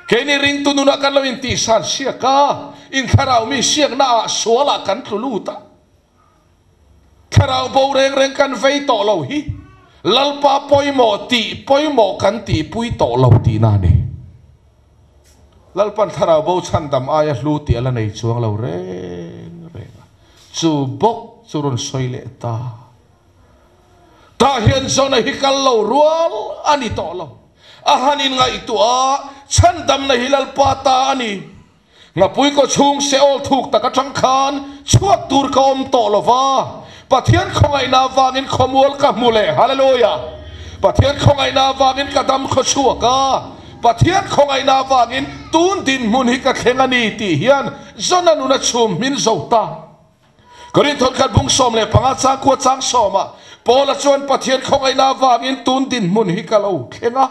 Keini ringtu nunah kan lo intihsan siak a, in thlarau mi siaknaah sualah kan tlu lut a. Thlarau bo reng reng kan vei tawh lo hi Lalpa pawimawh tih pawimawh kan tihpui tawh lo tihna a ni. Lalpan thlarau bo chhandam aia hlu tih a la nei chuang lo reng reng a, chu bawk chu rawn sawi leh ta. Tah hian Jona hi kal lo rual a ni tawh lo. A han inngaihtuah a, chhandamna hi Lalpa ta a ni. Ngapui kaw chhung Seol thuk tak atang khan chhuak tur ka awm tawh lo va, Pathian khawngaihna avangin khawmual ka hmu leh, Hallelujah! Pathian khawngaihna avangin ka dam khaw chhuak a, Pathian khawngaihna avangin tun dinhmun hi ka thleng a ni tih hian Jona nun a chhum hmin zo ta. Korinthon khat bung 15 chang kua chang sawmah Paula chuan Pathian khawngaihna avangin tun dinhmun hi ka lo thleng a,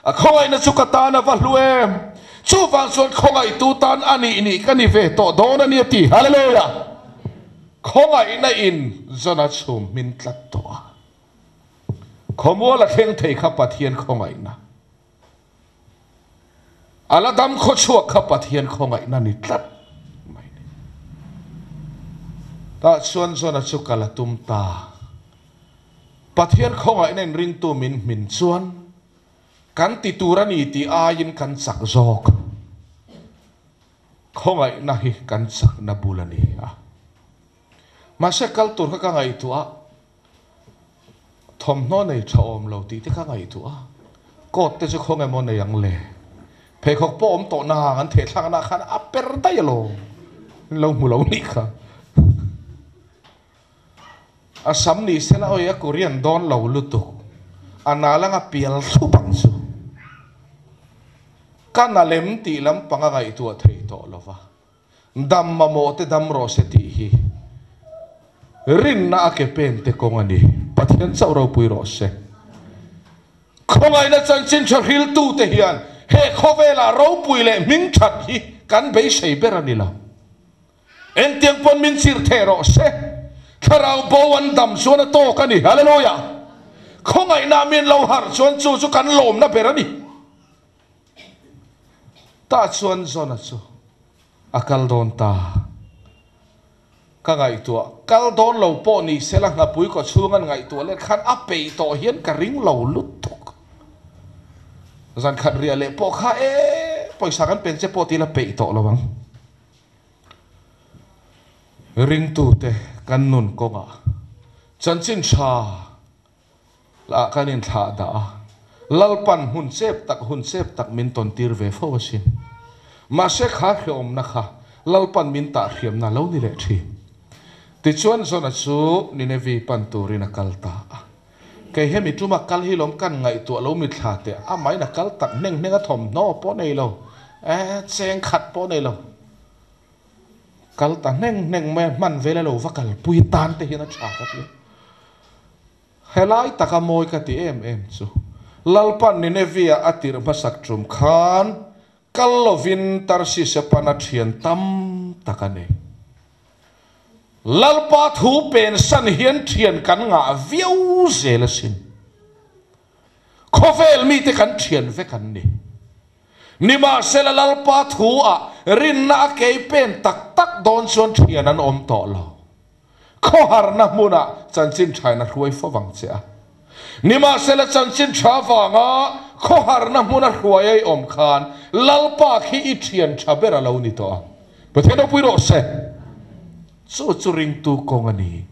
A khawngaihna chu ka tan a va hlu em! Chuvang chuan khawngaihtu tan a nih nih ka ni ve tawh dawn a ni a ti. Hallelujah! Khawngaihna in Jona chhum hmin tlat tawh a. Khawmual a thleng thei kha Pathian khawngaihna. A la dam khawchhuak kha Pathian khawngaihna ni tlat mai ni. Tah chuan Jona chu kal a tum ta. Pathian khawngaihna in ringtu min hmin chuan kan ti tur a ni tih aiin kan chak zawk. Khawngaihna hi kan chakna bul a ni a. Mahse kal tur kha ka ngaihtuah a, thawmhnaw nei tha awm lo tih te ka ngaihtuah a, coat te chu khawnge maw nei ang le? Pheikhawk pawh awm tawh nang an thehthlakna khan a per daih alawm, in lo hmu lo nih kha. A sam ni sela awi a Korean dawn lo lutuk. A nal anga pial thlup ang chu. Ka na lem tih lampang a ngaihtuah thei tawh lo va. Dam mamawh te dam rawh se tih hi rinna a ke pen te kawng a ni. Pathian chauh ropui rawh se. Khawngaihna chanchin tha hriltute hian he khawvelah ropui leh hmingthat hi kan beisei ber a ni lo. Engtiang pawn min chirh theh rawh se, thlarau bo an dam chuan a tawk a ni. Hallelujah! Khawngaihna min lo harh chuan chu chu kan lawmna ber a ni. Tah chuan Jona chu a kal dawn ta. Ka ngaihtuah, kal dawn lo pawh ni sela nghapui kaw chhung an ngaihtuah let khan a peih tawh hian ka ring lo lutuk. Zan khat riah leh pawh kha e, pawisa kan pen che pawh ti la peih tawh lo ang. Ringtute kan nun kawngah chanchin tha lah kan inthlah dah a, Lalpan hmun chep tak hun chep tak min tawn tir ve fo asin. Mahse kha hreawmna kha Lalpan min tah hriamna lo ni leh thin. Tichuan Jona chu Ninevi pan turin a kal ta a. Kei hemi tuma kal hi lawm kan ngaihtuah lo mithla teh amahin a kal tak hneng hneng a thawmhnaw pawh nei lo eh cheng khat pawh nei lo kal ta hneng hneng mai a hman vel a lo va kalpui tan te hian a tha ka ti a helai taka mawi ka ti em em chu Lalpan Nineveh a tirh hmasak tum khan kal lovin Tarsis a pan a thian tam tak a nei. Lalpa thu pensan hian thian kan ngah viau zel asin. Khawvel mite kan thian vek an ni. Nimahsela Lalpa thu ah rinna a kei pen tak tak dawn chuan thian an awm tawh lo. Khawharna hmunah chanchin thain a hruai fo vang che a. Nimahsela chanchin tha vanga khawharna hmuna hruai a i awm khan Lalpa khi i thian tha ber a lo ni tawh ang. Pathian ropui rawh se. Chu chu ringtu kawng a ni.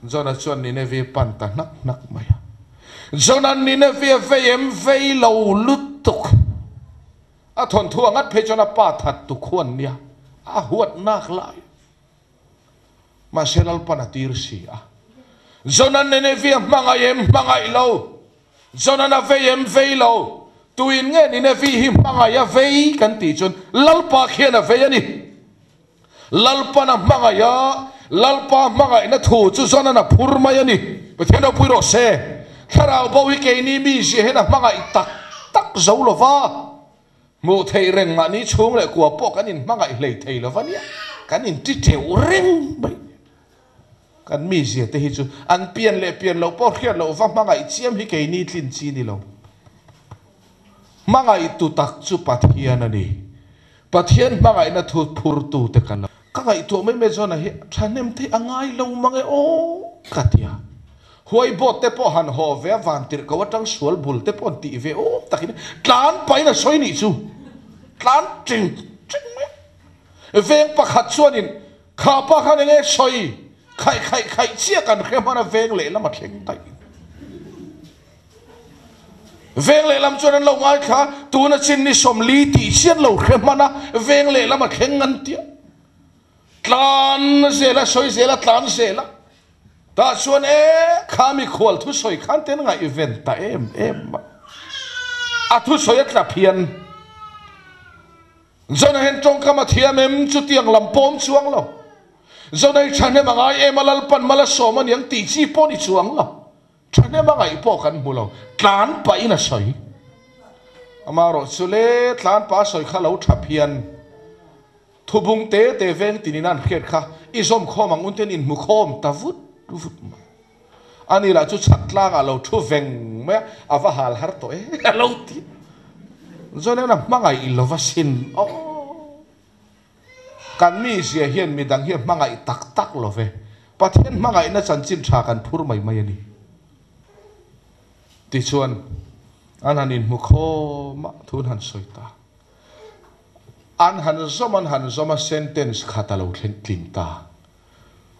Jona chuan Nineveh pan ta hnak hnak mai a. Jona'n Nineveh a vei em vei lo lutuk. A thawnthu a ngat phei chuan a pa that tu khuan nia a huat nak lai. Mahse Lalpan a tir si a. Jona'n Nineveh a hmangaih em hmangaih lo. Jona'n a vei em vei lo. Tuin nge Nineveh hi hmangaih a vei kan tih chuan Lalpa khian a vei a ni. Lalpan a hmangaih a, Lalpa hmangaihna thu chu Jona'n a phur mai a ni. Pathian ropui rawh se. Thlarau bo hi keini mi zia hian a hmangaih tak tak zo lo va. Hmuh theih reng mahni chhung leh kua pawh kan inhmangaih hlei thei lo va nia, kan inti teuh reng mai. Kan mi zia te hi chu an pian leh pian loh pawh hriat loh va hmangaih chiam hi keini tlin chi ni lo. Hmangaihtu tak chu Pathian a ni. Pathian hmangaihna thu phurtu te ka lo. Ka ngaihtuah mai mai chuan a hi thahnem theih a ngai lo mang e aw ka ti a. Huai boat te pawh han haw ve a van tirh ko atang sual bul te pawh an tih ve awm takin tlan pahin a sawi nih chu. Tlan ting ting mai a. Veng pakhat chuanin kha pa khan enge sawi khaih khaih khaih chiah kan hre hman a veng lehlam a thleng daih. Veng lehlam chuan an lo ngaithla, tuna chin ni 40 tih chian lo hre hman a, veng lehlam a thleng an tia. Tlan zel a, sawi zel a, tlan zel a. Tah chuan e, kha mikhual thusawi khan ten ngaihven ta em em a. A thusawi a tla phian. Zona hian tawngkam a thiam em? Chutiang lam pawm chuang lo. Zona hi thahnem a ngai em a, Lalpan mal a sawm a niang tih chi pawh ni chuang lo. Thahnem a ngaih pawh kan hmu lo, tlan pahin a sawi. Amaherawh chu le, tlan pa sawi kha lo thap hian thubung te te veng tinin an hriat kha i zawm khawm ang unten inhmu khawm ta vut vut mai. Ani lah chu chhak tlangah lo thu veng mai a, a va hal har tawh e a lo ti. Zawhna hmangaih lova sin aw. Kan mizia hian midang hi a hmangaih tak tak lo ve. Pathian hmangaihna chanchin tha kan phur mai mai a ni. Tichuan, an han inhmu khawm a, thu an han sawi ta. An han zawm an han zawm a, sentence khat a lo thleng tling ta.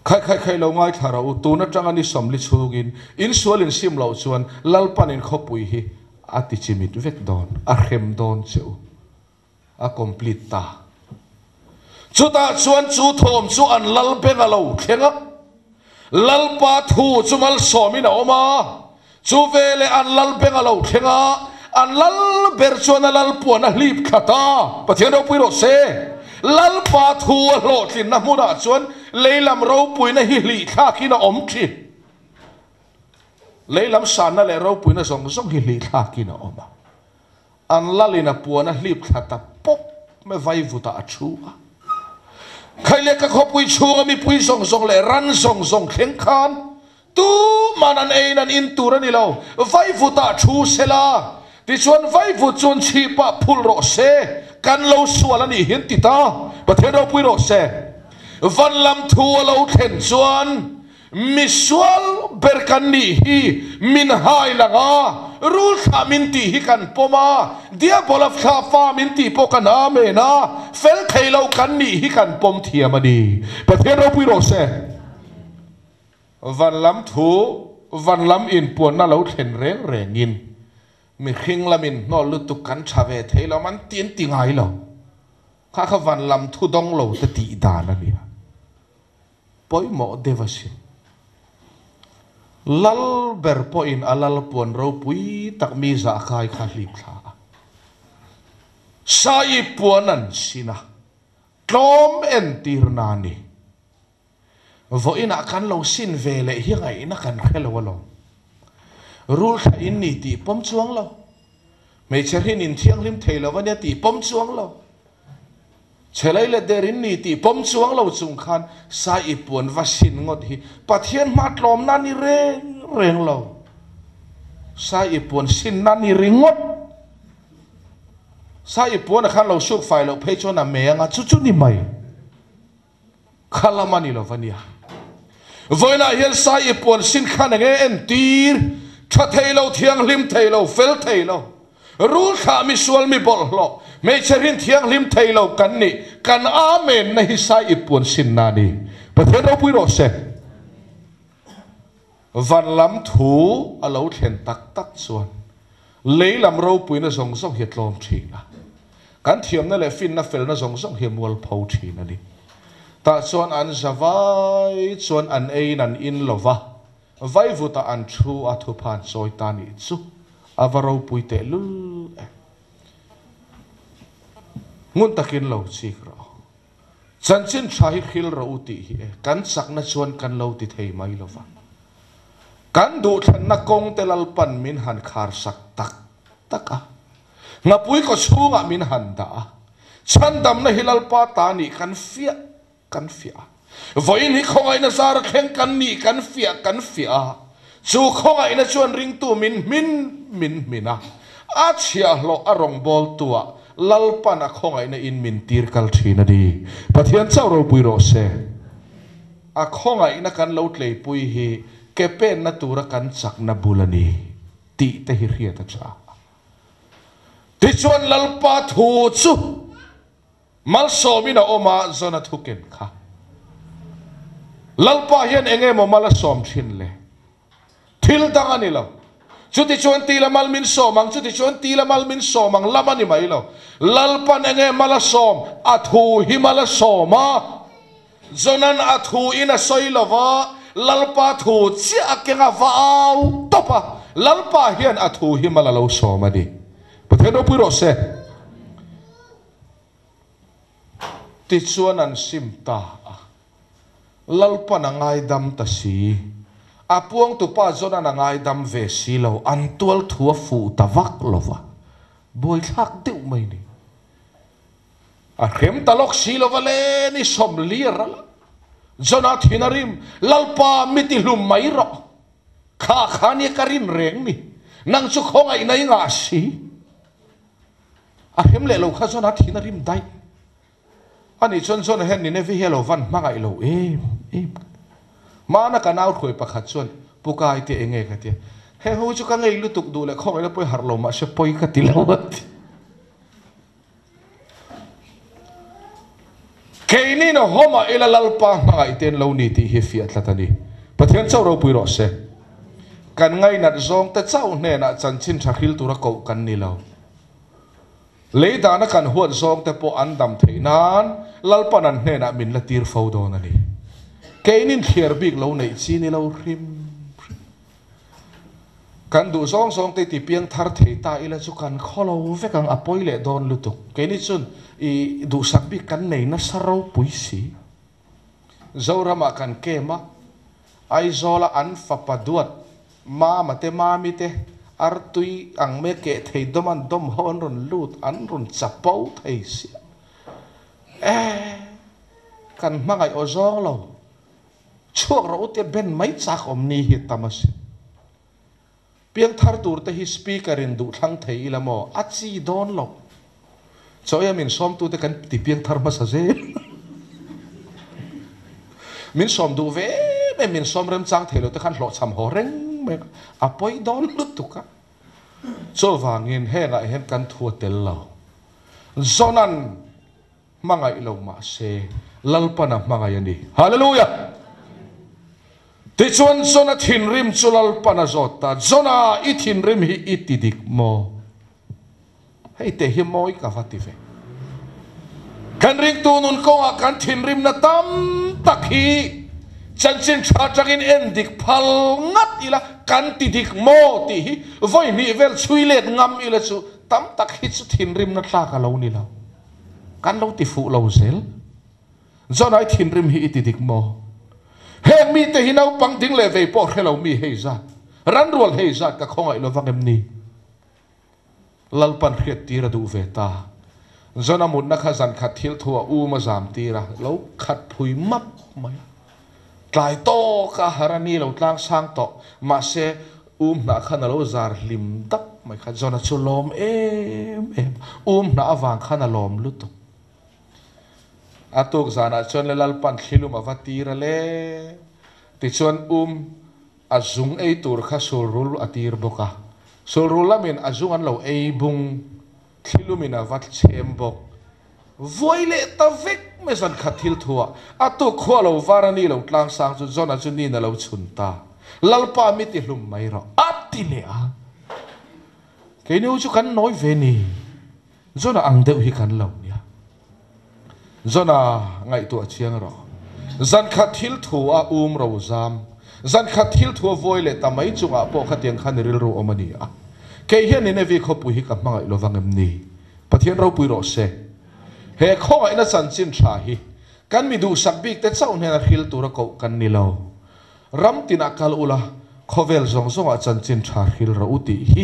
Khaih khaih khaih lo ngaithla rawh u, tun atanga ni 40 chhungin insual insim loh chuan Lalpan inkhawpui hi a ti chimit vek dawn, a hrem dawn che u. A complete ta. Chutah chuan chu thawm chu an lal beng a lo thleng a, Lalpa thu chu malsawmin a awm a, chu veleh an lal beng a lo thleng a, an lal ber chuan a lal puan a hlip thla ta. Pathian ropui rawh se. Lalpa thu a hlawhtlinna hmunah chuan leilam ropuina hi hlih thlakin a awm thin. Leilam sanna leh ropuina zawng zawng hi hlih thlakin a awm a. An lalin a puan a hlip thla ta pawp mai vaivutah a thu a. Khaileka khawpui chhunga mipui zawng zawng leh ran zawng zawng thleng khan tuman an eiin an in tur a ni lo, vaivutah thu se la, tichuan vaivut chu an chhipah phul rawh se, kan lo sual a nih hi an ti ta. Pathian ropui rawh se. Van lam thu a lo thlen chuan Misual ber kan nih hi min hai lang a, rul thlah min tih hi kan pawm a, Diabola thlah fa min tih pawh kan amen a, fel thei lo kan nih hi kan pawm thiam a ni. Pathian ropui rawh se. Van lam thu, van lam inpuanna lo thlen reng rengin mihring lamin hnawl lutuk kan tha ve thei lo, an ti an ti ngai lo. Kha kha van lam thu dawng lo te tih dan a nia. Pawimawh deuh asin. Lal ber pawhin a lal puan ropui tak mi zahkai kha hlip thla a. Sai puan an sin a, tlawm entir na ni. Vawiinah kan lo sin ve leh hi ngaihna kan hre lo alawm. Rul thla in ni tih pawm chuang lo. Hmeichhe hrin in thianghlim thei lo ania tih pawm chuang lo. Chhelai leh der in ni tih pawm chuang lo chung khan sai i puan va sin ngawt hi Pathian hma tlawmna ni reng reng lo. Sai i puan sin na ni ringawt. Sai i puan a khan lo suk fai loh phei chuan a me anga chu chu ni mai. Kha lam a ni lo va nia. Vawiinah hian sai i puan sin khan enge entir tha thei lo, thianghlim thei lo, fel thei lo, rul thlah mi sual mi bawlhhlawh, hmeichhe rin thianghlim thei lo kan nih, kan Amen na hi sai i puan sin na a ni. Pathian ropui rawh se. Van lam thu a lo thlen tak tak chuan lei lam ropuina zawng zawng hi a tlawm thin a, kan thiamna leh finna felna zawng zawng hi a mualpho thin a ni. Tah chuan an za vai chuan an eiin an in lo va, vaivutah an thu a thuphan chawi ta nih chu a va ropui tehlul em. Ngun takin lo chik rawh. Chanchin tha hi hril rawh u tih hi e, kan chakna chuan kan lo ti thei mai lo va. Kan duhthlanna kawng te Lalpan min han khar sak tak tak a, nghapui kaw chhungah min han dah a, chhandamna hi Lalpa ta nih kan fiah kan fiah a, vawiin hi khawngaihna zara thleng kan nih kan fiah kan fiah a, chu khawngaihna chuan ringtu min hmin min hmin a, a chhiahhlawh a rawngbawltuah Lalpan a khawngaihna in min tir kal thin a ni. Pathian chauh ropui rawh se. A khawngaihna kan lo tleipui hi ke penna tura kan chakna bul a ni tih te hi hriat a tha. Tichuan Lalpa thu chu malsawmin a awm a, Jona thu ken kha. Lalpa hian eng emaw mal a sawm thin le? Thil dang a ni lo. Chutichuan ti la mal min sawm ang, chutichuan ti la mal min sawm ang lam a ni mai lo. Lalpan enge mal a sawm? A thu hi mal a sawm a. Jonan a thu in a sawi lo va, Lalpa thu chiah a keng a va au tawp a. Lalpa hian a thu hi mal a lo sawm a ni. Pathian ropui rawh se. Tichuan an sim ta a. Lalpan a ngaidam ta si. A puangtupa Jonan a ngaidam ve si lo, an tual thu a fuh ta vak lo va, buaithlak deuh mai ni. A hrem ta lawk si lo va le, ni sawmli a ral a. Jona thin a rim, Lalpa mi ti hlum mai rawh. Kha kha nia ka rin reng ni, nang chu khawngaihna i ngah si. A hrem leh lo kha Jona thin a rim daih. Ani chuan John hian Nineveh hi a lo van hmangaih lo em em. Hmana ka nau hruai pakhat chuan Pu Kai te enge ka tia. He ho chu ka ngei lutuk duh leh khawngaihna pawi harh lo mahse pawi ka ti lo a ti. Keini na hawmah ila Lalpa hmangaih te an lo ni tih hi fiah tlat a ni. Pathian chauh ropui rawh se. Kan ngainat zawng te chauh hnenah chanchin tha hril tura koh kan ni lo. Lei dana kan huat zawng te pawh an dam theih nan Lalpan an hnenah min la tir fo dawn a ni. Keinin thliar bik lo neih chi ni lo hrim hrim. Kan duh zawng zawng te ti piang thar thei ta ila chu kan khaw lo vek ang a pawi leh dawn lutuk. Keini chuan i duhsak bik kan nei nasa ropui si. Zoramah kan kem a, Aizawla an fapa duat Mama te Mami te artui ang mai a keh thei dawm an dawm ho an rawn lut an rawn chapo thei sia. Eh! Kan hmangaih aw zawng lo. Chhuak rawh u tia ben mai chak awm ni hi tam asin. Piangthar tur te hi speaker in duh thlang thei ila maw? A chi dawn lo. Chaw ia min sawm tu te kan ti piangthar hmasa zel. Min sawm duh ve em em min sawm remchang thei lo te khan hlawhchham haw reng mai a pawi dawn lutuk a. Chuvangin hengah hian kan thu a tel lo. Jonan Hmangaih lo mahse Lalpan a hmangaih a ni. Hallelujah! Tichuan Jona thinrim chu Lalpan a zawt ta, Jona, i thinrim hi i ti dik maw? Hei te hi mawi ka va ti ve. Kan ringtu nun kawngah kan thinrimna tam tak hi chanchin tha atangin en dik phal ngat ila kan ti dik maw tih hi vawi hnih vel chhui let ngam ila chu tam tak hi chu thinrimna tlak a lo ni lo. Kan lo ti fuh lo zel. Jonai thinrim hi i ti dik maw? Heng mite hi naupang ding leh vei pawh hre lo mi hei zat, ranrual hei zat ka khawngaih lo vang em ni? Lalpan hriat tir a duh ve ta. Jona mutna kha zan khat thil thu a um a zam tir a, lo khat phui map mai a. Tlai tawk a har a ni lo tlang sang tawh. Mahse. Um hnah khan a lo zar hlim dap mai kha. Jona chu lawm em em. Um hnah avang khan a lawm lutuk. A tuk zanah chuan le Lalpan thlilum a va tir a le. Tichuan um a zung ei tur kha sulrul a tir bawk a. Sulrul lamin a zung an lo ei bung thlilumin a va chhem bawk. Vuai leh ta vek mai zan khat thil thu ah a tuk khua lo var a ni lo tlang sang chu Jona chu nin a lo chhun ta. Lalpa mi ti hlum mai rawh a ti leh a. Keini u chu kan nawi ve ni. Jona ang deuh hi kan lo nia. Jona ngaihtuah chiang rawh. Zan khat thil thu a um ro zam. Zan khat thil thu a vuai leh ta mai chungah pawh khatiang khan i rilru awm a ni a. Kei hian Ninevi khawpui hi ka hmangaih lovang em ni? Pathian ropui rawh se. He khawngaihna chanchin tha hi kan mi duhsak bik te chauh hnena hril tura koh kan ni lo. Ram tinah kal ula, khawvel zawng zawngah chanchin tha hril rawh u tih hi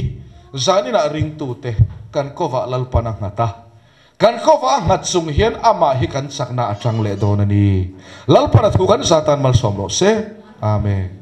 zaninah ringtute kan kovah Lalpan a nghat a. Kan kovah a nghat chung hian amah hi kan chakna a tang leh dawn a ni. Lalpan a thu kan zatan malsawm rawh se. Amen.